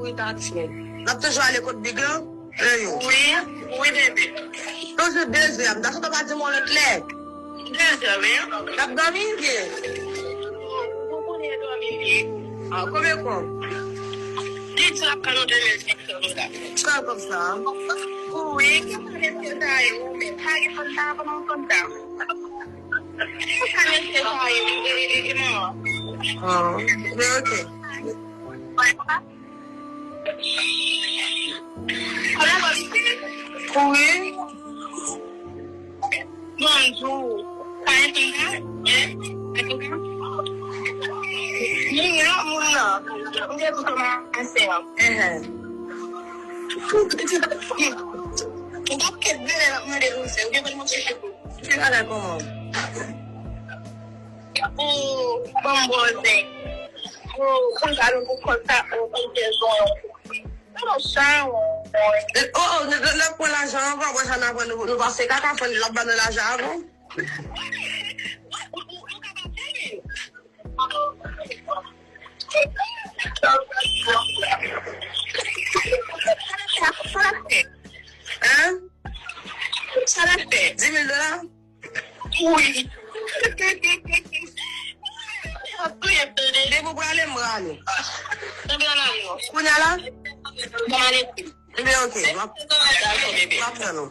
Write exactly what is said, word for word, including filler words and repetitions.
Wi, taksi. N ap toujou ale kot Big lan? Wi, wi, bebe. Toujou de zè. M ta sot pa di m yon lòt lè. De zè, wi. N ap dòmi byen. Ou konnen dòmi byen. Ah, konbyen kòb? Li di l ap ka nou de mil senk san dola. Sa kòb sa? Wi, ki sa mesye sa yo? Men pa gen fanm sa, pa gen fanm sa. Ki sa mesye sa yo? E, e, e, e, manman. Ah, men ok. Wi. Bonjou. Sa e konsa? Moun nan, moun nan. M te di kòmanse an. Ehè. M t ap ket vre lè l ap mande pou se. Ou gen pou l montre pou. Ti bagay kòman? Ou ban m bòzè. Ou, ou jalou pou kòb sa, ou, ou bezwen. Ou nan chay, ou. Oh, oh, n, n, n ap pran lajan avan, apre sa n ap pran nou, nou pase kaka, fò l ap ba nou lajan avan. Ou, ou, ou ka pase li. Sa, sa l ap fè? Hein? Sa l ap fè? Dis mil dola? Wi. Depi w prale, m rale. Kounye a la? Ebyen, ok. M ap, m ap tann ou.